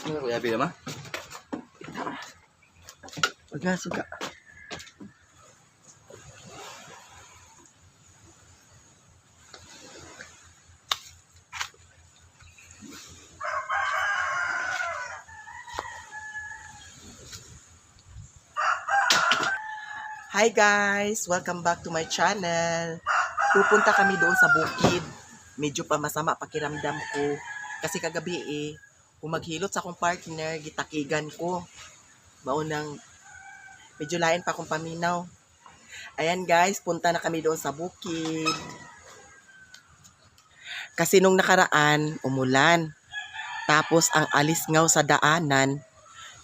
Ano kuya bila ma? Wag suga. Hi guys! Welcome back to my channel. Pupunta kami doon sa bukid. Medyo pa masama pakiramdam ko. Kasi kagabi eh, humaghilot sa akong partner, gitakigan ko. Maunang medyo lain pa akong paminaw. Ayan guys, punta na kami doon sa bukid. Kasi nung nakaraan, umulan. Tapos ang alisngaw sa daanan,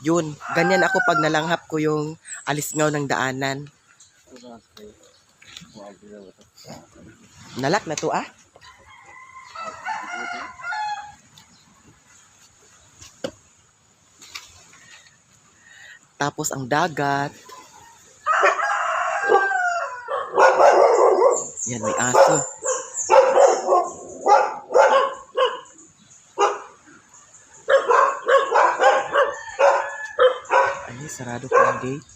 yun, ganyan ako pag nalanghap ko yung alisngaw ng daanan. Nalak na to ah. Tapos ang dagat. Yan, may aso. Ay, sarado pa ang gate.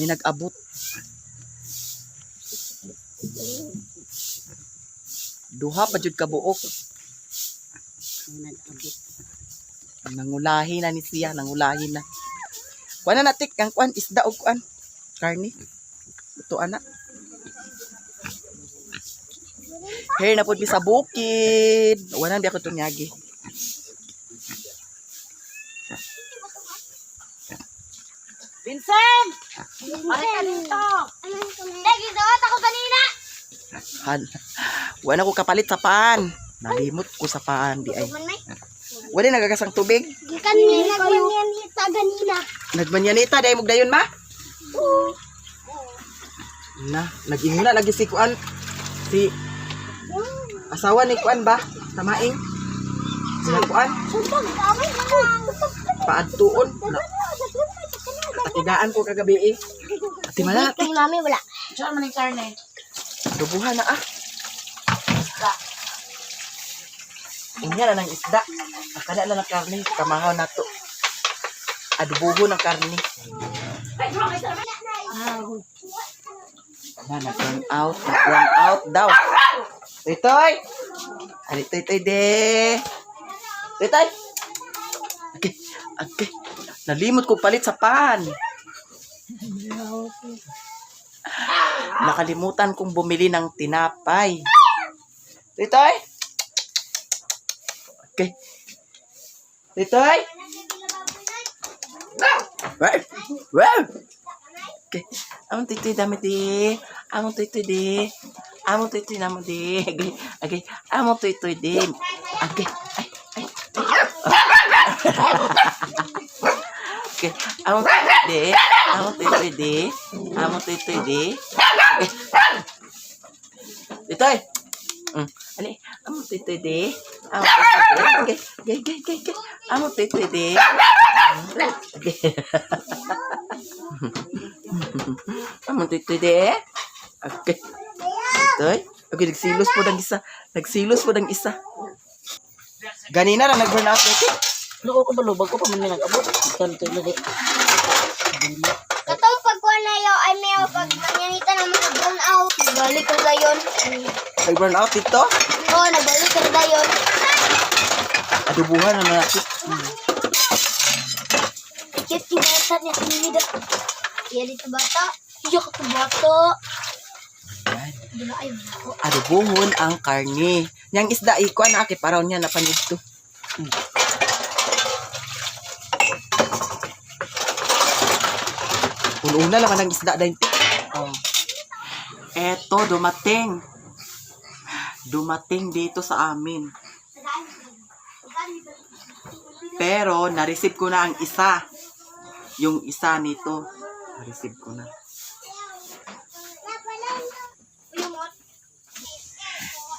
May nag-abot. Duha pa jud ka buok. Nag-abot. Nangulahi na ni siya, nangulahi na. Kuan na natik ang kuan isda og kuan. Karne. Ito ana. Here na pud mi sa bukid. Wala na bi ako tunyagi. Vincent! Balik ka dito! Lagi suot ako kanina. Hal. Wala ko kapalit sa paan. Nalimot ko sa paan di ay. Man may. Wala nagagasang tubig. Gikan mi nagmanyanita ganina. Nagmanyanita dahil mugdayon ma? Na, nag-inguna lagi si Kuan. Si asawa ni Kuan ba? Tamaing. Sila Kuan, Sumpag away lang. paadtuon. Na, katigaan ko kagabi eh. Ati mala, Kung mami wala. Diyan man yung karne. dubuhan na ah. Inya na ng isda. Akala na ng karne, kamahaw na to. Adubuho ng karne. Na, nag-run out. Nag-run out daw. Toy-toy! Ali, toy-toy de! Toy-toy! Okay, okay. Nalimot ko palit sa pan. Nakalimutan kong bumili ng tinapay. Toy-toy! Okay. Toy-toy! Wow! Wow! Okay. Among toy-toy dami di. Among toy-toy di. Among toy-toy namo di. Okay. Okay. Among toy-toy di. Okay. Ay, ay, ay. Okay. Among toy-toy di. Among toy-toy di. Among toy-toy di. Okay. Dito eh. Ali, amo tito de. Amo tito. Okay, okay, okay, okay, okay. Amo tito de. Okay. Amo tito de. Okay. Dito eh. Okay, nagsilos po ng isa. Nagsilos po ng isa. Ganina ra nag-burn out dito. Loo ko ba lubag ko pa man may nag-abot. Kanto na di. Katong pagkuha na yo ay may pag manyanita ng mga brown out. Balik ko dayon. Nag-burn out dito. Oo, nagbalik ko dayon. Adubuhan na mga kit. Cute yung bata niya tinida. Iya dito bata. Iya ka to bata. Ayan. Dula ay wala ko. Adubuhon ang karne. Yang isda iko na kay paraw niya na panidto. Una naman ang isda dahil. Oh. Eto, dumating. Dumating dito sa amin. Pero, na-receive ko na ang isa. Yung isa nito. Na-receive ko na.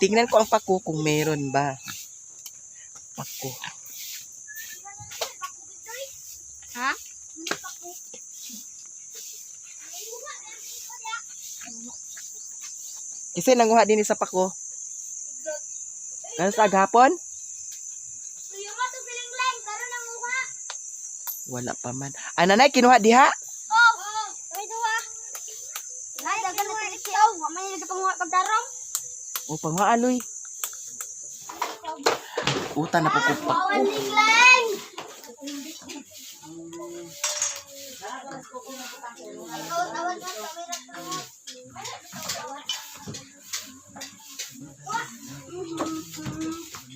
Tingnan ko ang pako kung meron ba. Pako. Ha? Kasi nanguha din sa pako. Kano sa agapon? Yung nga to siling-ling, karon ang uha. Wala pa man. Ah, nanay, kinuha diha? Oh, may duha. Nay, dagan na tilik siya. Wa man yung nagpanguha pagdarong. O, panguha, aloy. Uta na po ko pako. Bawal ling-ling. Ikaw, tawag na sa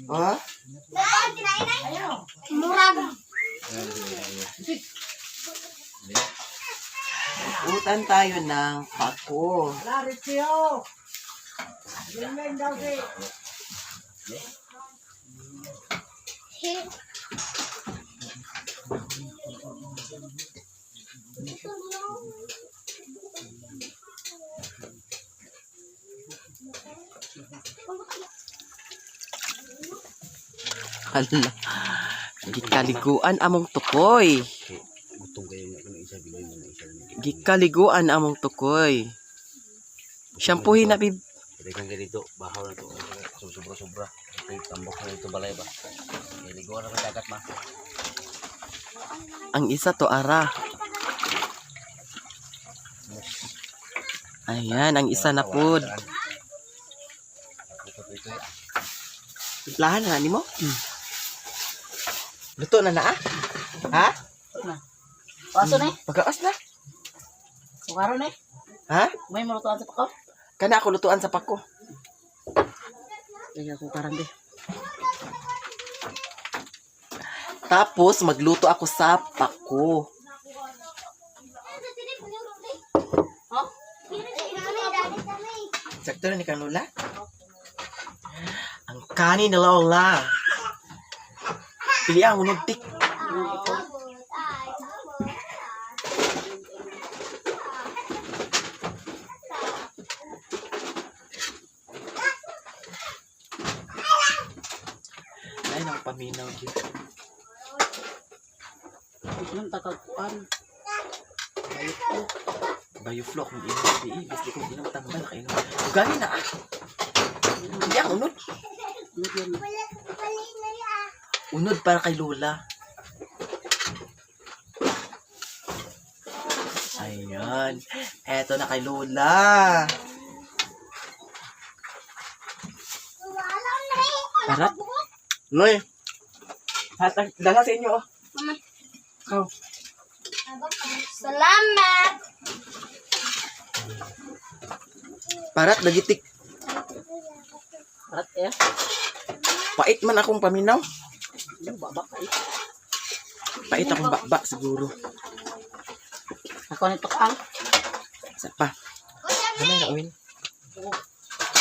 Ha? Murag. Utan tayo ng pako. Hala. Gikaliguan among tukoy. Gutom kayo nga kung isa bilhin mo na isa. Gikaliguan among tukoy. Shampoohin na, bib. Kaya kang ganito, bahaw na to. Sobra-sobra. Okay, tambok na ito balay ba? Kaya ligo na sa dagat ma. Ang isa to ara. Ayan, ang isa na pod. Ito ito. Timplahan na ni mo? Luto na na ah? Ha? Na. Waso na eh. Pagkaos na. Sukaro na eh. Ha? May malutuan sa pako. Kana ako lutuan sa pako. Lagi ako karan di. Tapos magluto ako sa pako. Sakto na ni kang Lola. Ang kanin ni Lola. Pili ang unod tik. Ay, nang paminaw gyud. Nang takagkuan. Bioflow kung inom di ibis di kung inom tambal kay inom. Gani na ah. Pili ang unod. Ano yan? Unod para kay Lola. Ayan. Eto na kay Lola. Parat. Loy. Hatag, dala sa inyo oh. Ikaw. Salamat. Parat lagitik. Parat eh. Pait man akong paminaw. Ano ba ba eh. Pait akong bakba siguro. Ako nito kaang. Sa pa. Gamay na oil.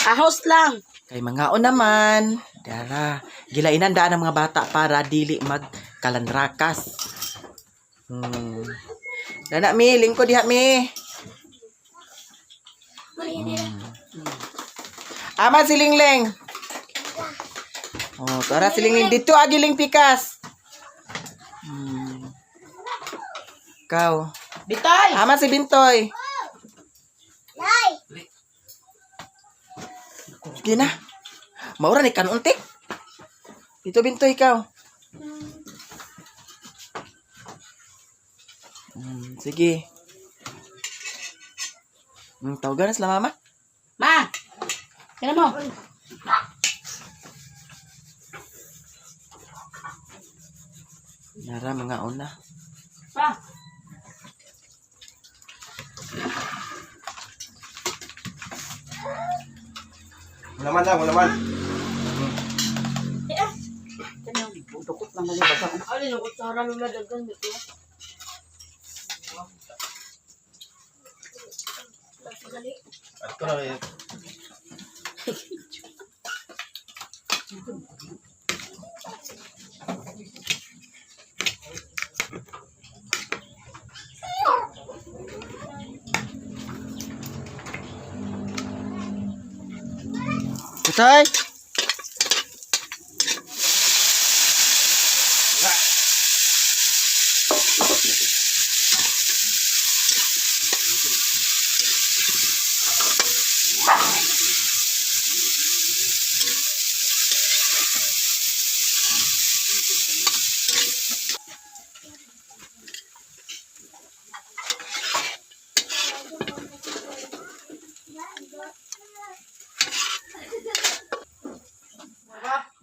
Ahos lang. Kay mangaon naman. Dara. Gilainan daan ang mga bata para dili magkalanrakas. Dana mi, lingkod diha mi. Aman si Lingleng. Oh, tara si Lingleng dito agiling pikas. Ikaw. Bitoy! Aman si Bintoy. Nay! Sige na. Maura ni kanuntik. Dito Bintoy ikaw. Sige. Tawagan na sila mama. Ma! Kaya mo. Nara mga una. Pa! Wala man lang, wala man. Dukot lang nalibas ako. Alin yung kutsara nila dagan dito. Ato na eh. Tutay!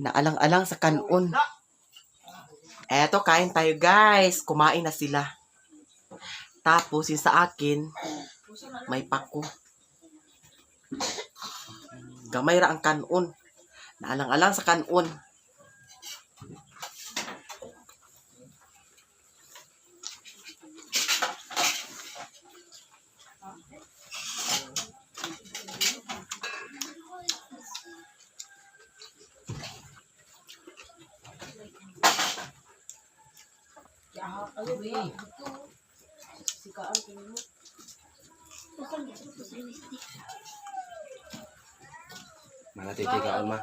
Naalang-alang sa kanon. Eto, kain tayo guys. Kumain na sila. Tapos, yung sa akin, may pako. Gamay ra ang kanon. Naalang-alang sa kanon. Manatiti ka ma.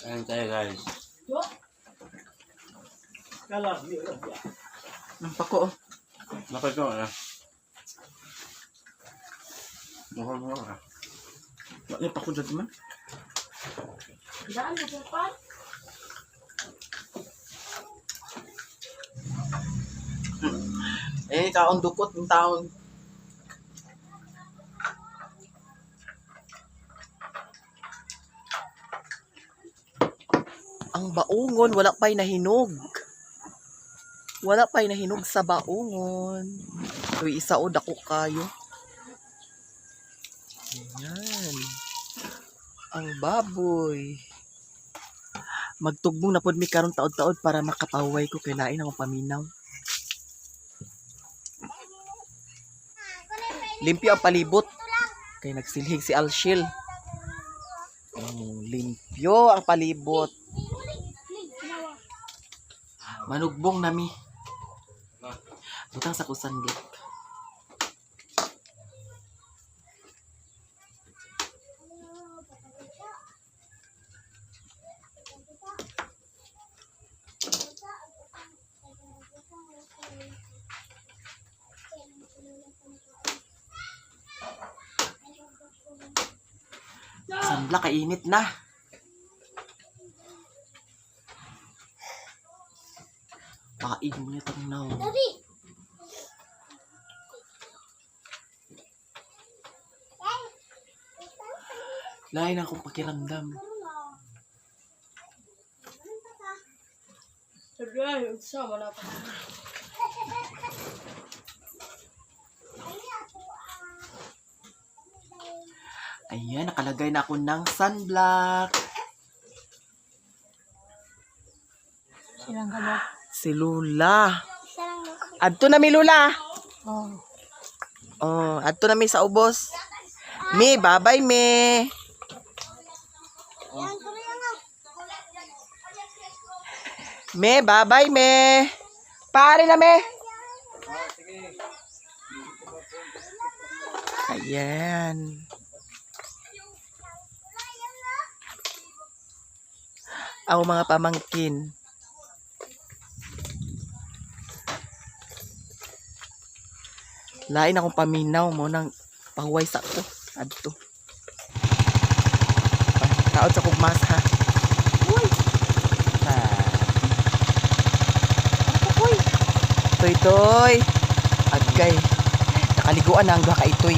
Kain tayo guys. Ang pako, oh. Napay ko na. Mukha mo ah. Wala yung pako dyan man. Daan mo pa. Eh, kaon dukot ng taon. Ang baungon, wala pa'y nahinog. Wala pa'y nahinog sa baungon. Uy, isa o dako kayo. Ayan. Ang baboy. Magtugbong na pod mi karon taod-taod para makapaway ko kay lain akong paminaw. Limpyo ang palibot. Kay nagsilhig si Alshil. Oh, limpyo ang palibot. Manugbong nami. Butang sa kusandik. Sambla kainit na. Paig mo niya tangnaw. Dari. Lain akong pakiramdam. Aray, unsa wala pa. Ayan, nakalagay na ako ng sunblock. Silang ka ba? Si Lula. Isa lang no. Adto na mi Lula. Oh. Oh, adto na mi sa ubos. Mi, babay mi. Yan, tuloy nga. Me, babay me. Pare na me. Ayan. Ako mga pamangkin. Lain akong paminaw mo nang pahuway sa ko. Adto. Taot sa kong mas ha. Uy. Ah. Uy. Toy toy. Agkay. Nakaliguan na ang duha ka itoy.